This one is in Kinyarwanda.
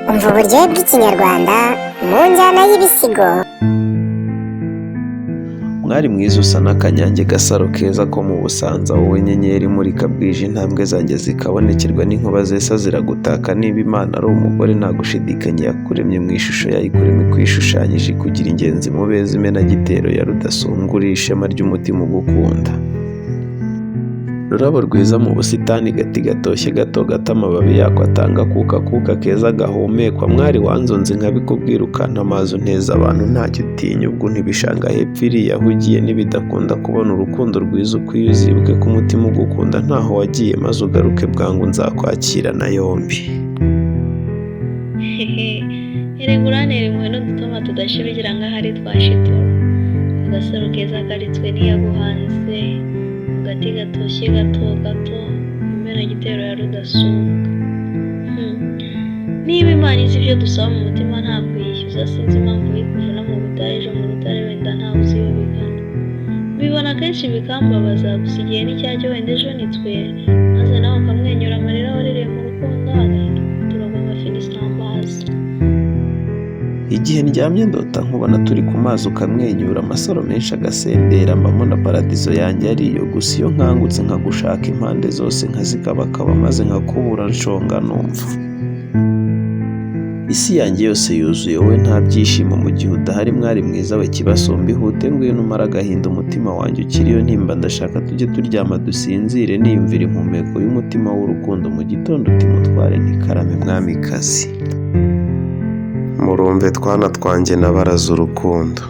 Umva uburyohe bw'Ikinyarwanda mu njyana y'ibisigo. Mwari mwiza usa n'akanyange, gasaro keza ko mu Busanza, wowe nyenyeri imurika bwije, intambwe zanjye zikabonekerwa n'inkuba zesa ziragutaka. Niba Imana ari umugore, nta gushidikanya yakuremye mu ishusho yayo, ikurema ikwishushanyije, ikugira ingenzi mu beza, imenagitero ya rudasumbwa, uri ishema ry'umutima ugukunda. Rurabo rwiza mu busitani, gati gatoshye gato gato, amababi yako atanga akuka, akuka keza gahumekwa. Mwari wanzonze nkabikubwira ukantamaza, unteza abantu ntacyo utinya, ubwo ntibishanga hepfo iriya aho ugiye ntibidakunda kubona urukundo rwiza ukwiye, uzibuke ko umutima ugukunda ntaho wagiye, maze ugaruke bwangu nzakwakirana yombi. Hehe, erega urantera impuhwe n'udutoma tudashira ugira ngo ahari twashitura. Agasaro keza karitswe n'iyaguhanze, mu gati gatoshye gato gato, imenagitero ya rudasumbwa. Niba Imana izi ibyo dusaba mu mutima nta kuyishyuza, sinzi impamvu uyikuvuna mu butayu ejo mu rutare wenda ntawe uzi iyo bigana. Mbibona kenshi bikambabaza, gusa igihe ni cyacyo wenda ejo ni twe, maze nawe ukamwenyura amarira waririye mu rukundo agahinduka ubuturo bw'amafi n'isambaza. Igihe ndyamye ndota nkubona turi ku mazi ukamwenyura, amasaro menshi agasendera, mbamo na paradizo yanjye ariyo. Gusa iyo nkangutse nkagushaka impande zose nkazikabakaba maze nkakubura, nshonga numva isi yanjye yose yuzuye wowe, nta byishimo mu gihe udahari. Mwari mwiza we kibasumba, ihute ngwino umare agahinda umutima wanjye ukiriyo ntimba. Ndashaka tujye turyama dusinzire niyumvira impumeko y'umutima w'urukundo, mu gitondo uti mutware ntikarame mwamikazi. Murumve twana twanjye nabaraze urukundo.